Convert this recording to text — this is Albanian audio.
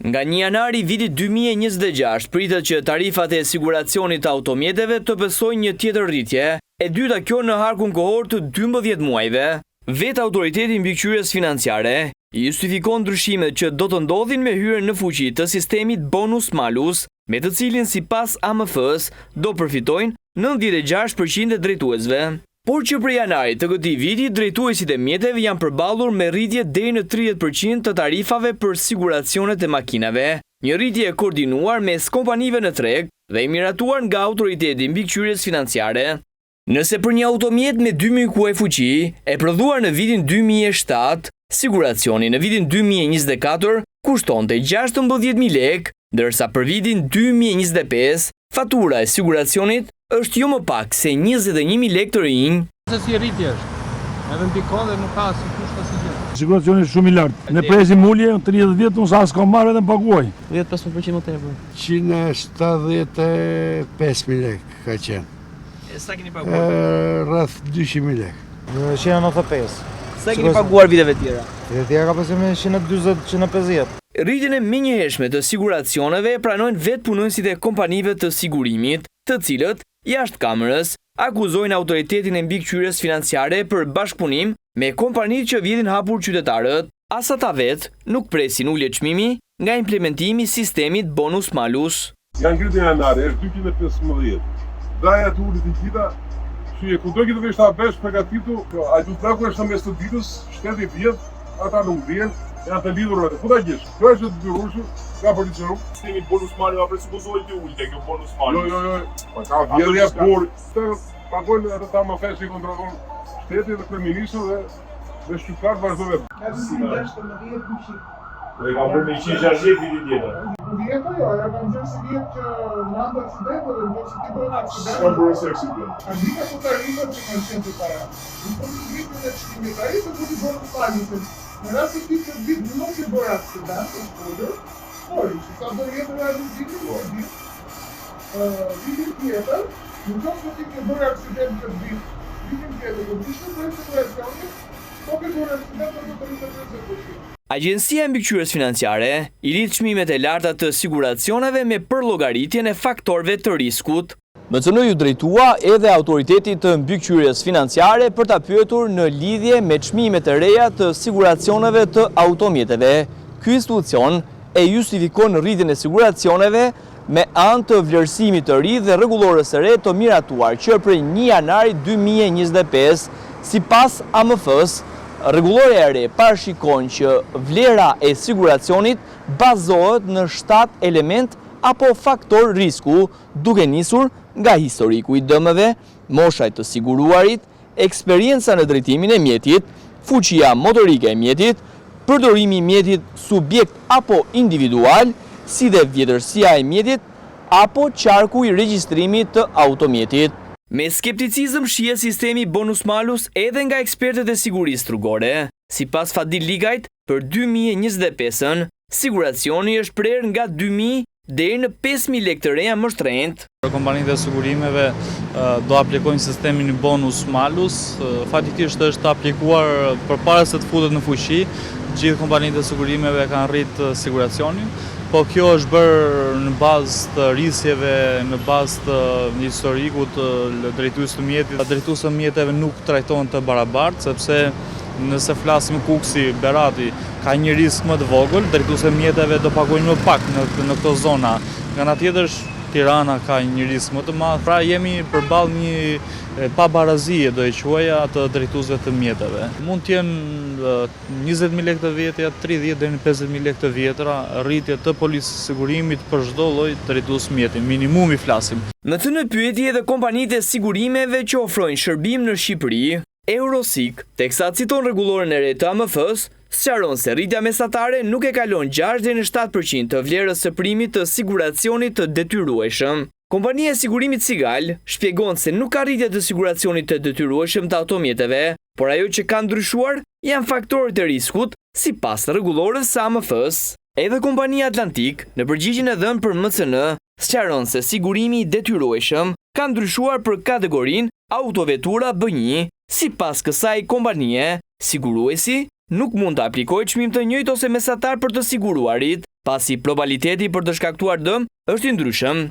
Nga 1 janari i vitit 2026 pritet që tarifat e siguracionit të automjeteve të pësojnë një tjetër rritje, e dyta kjo në harkun kohor të 12 muajve. Vetë autoriteti i mbikëqyrjes financiare justifikon ndryshimet që do të ndodhin me hyrjen në fuqi të sistemit bonus malus, me të cilin sipas AMF-s do përfitojnë 96% e drejtuesve. Por që prej janarit të këtij viti, drejtuesit e mjeteve janë përballur me rritje deri në 30% të tarifave për siguracionet e makinave, një rritje e koordinuar mes kompanive në treg dhe e miratuar nga autoriteti i mbikëqyrjes financiare. Nëse për një automjet me 2000 kuaj fuqi, e prodhuar në vitin 2007, siguracioni në vitin 2024 kushtonte 16.000 lekë, ndërsa për vitin 2025 fatura e siguracionit është jo më pak se 21.000 lekë të rinj. Se si rritje është, edhe ndikon dhe nuk ka si kusht asnjë gjë. Siguracioni është shumë i lartë. Ne presim ulje, 30 vjet unë sa s'kam marrë vetëm paguaj. 10-15% më tepër. 175.000 lekë ka qenë. E sa keni paguar? Rreth 200.000 lekë. 195. Sa keni paguar viteve tjera? Vitet tjera ka pasur me 140, 150. Rritjen e menjëhershme të siguracioneve e pranojnë vetë punonjësit e kompanive të sigurimit, të cilët, jashtë kamerës, akuzojnë autoritetin e mbikëqyrjes financiare për bashkëpunim me kompanitë që vjedhin hapur qytetarët. As ata vetë nuk presin ulje çmimi nga implementimi i sistemit bonus malus. Janë ngritur në janari, është 215. Daja të ulit të gjitha, që e kudo që të vesh ta bësh përgatitu, hajdutllëku është në mes të ditës, shteti vjedh, ata nuk vjen, janë të lidhur atë. Ku ta gjesh? Kjo është e detyrueshme, nga policia rrugë. Sistemi bonus malus, a presupozohet të ulte kjo bonus malus? Jo, jo, jo, pa ka vjedhja por të pagojnë atë ta më fesh i kontrollon shteti dhe kryeministri dhe dhe shqiptarët vazhdojnë vetë. Ka 216 200. Po e kam bërë me 160 vitin tjetër. Vjetë jo, e kam qenë si vjetë që në anë aksident dhe në qoftë se ti bën aksident. S'kam bërë asnjë aksident. A dita ku tarifat që kanë qenë të para. Në po të rritjen e çmimit tarifat do t'i bënë falusin. Në rast se ti këtë vit nuk ke bërë aksident, është ulur, por që sa do jetë realizimi, nuk e di. Vitin tjetër, në qoftë se ti ke bërë aksident këtë vit, vitin tjetër do të ishte për siguracionin, po ke bërë aksident do të rritet 30%. Agjencia e Mbikëqyrjes Financiare i lidh çmimet e larta të siguracioneve me përllogaritjen e faktorëve të riskut. MCN iu drejtua edhe autoritetit të mbikëqyrjes financiare për ta pyetur në lidhje me çmimet e reja të siguracioneve të automjeteve. Ky institucion e justifikon rritjen e siguracioneve me anë të vlerësimit të ri dhe rregullores së re të miratuar që prej 1 janarit 2025. Sipas AMF-s, rregullorja e re parashikon që vlera e siguracionit bazohet në 7 element apo faktor risku, duke nisur nga historiku i dëmeve, mosha e të siguruarit, eksperienca në drejtimin e mjetit, fuqia motorike e mjetit, përdorimi i mjetit subjekt apo individual, si dhe vjetërsia e mjetit apo qarku i regjistrimit të automjetit. Me skepticizëm shihet sistemi bonus malus edhe nga ekspertët e sigurisë rrugore. Sipas Fadil Ligajt, për 2025-ën, siguracioni është prerë nga 2000 deri në 5000 lekë të reja më shtrenjtë. Kompanitë e sigurimeve do aplikojnë sistemin bonus malus, faktikisht është aplikuar përpara se të futet në fuqi, gjithë kompanitë e sigurimeve kanë rritë siguracionin, po kjo është bërë në bazë të risqeve, në bazë të historikut të drejtues të mjetit. Drejtues të mjeteve nuk trajtohen të barabartë, sepse nëse flasim Kukësi, Berati, ka një risk më të vogël, drejtuesit e mjeteve do paguajnë më pak në në këto zona. Nga ana tjetër Tirana ka një risk më të madh, pra jemi përballë një pabarazie do e quaja të drejtuesve të mjeteve. Mund të jenë 20.000 lekë të vjetra, 30 deri në 50.000 lekë të vjetra rritje të polisës së sigurimit për çdo lloj drejtues mjeti, minimumi flasim. MCN pyeti edhe kompanitë e sigurimeve që ofrojnë shërbim në Shqipëri. Eurosig, teksa citon rregulloren e re të AMF-s, sqaron se rritja mesatare nuk e kalon 6 deri në 7% të vlerës së primit të siguracionit të detyrueshëm. Kompania e sigurimit Sigal shpjegon se nuk ka rritje të siguracionit të detyrueshëm të automjeteve, por ajo që ka ndryshuar janë faktorët e riskut sipas rregullores së AMF-s. Edhe kompania Atlantik, në përgjigjen e dhënë për MCN, sqaron se sigurimi i detyrueshëm ka ndryshuar për kategorinë autovetura B1. Sipas kësaj kompanie, siguruesi nuk mund të aplikojë çmim të njëjtë ose mesatar për të siguruarit. pasi probabiliteti për të shkaktuar dëm është i ndryshëm.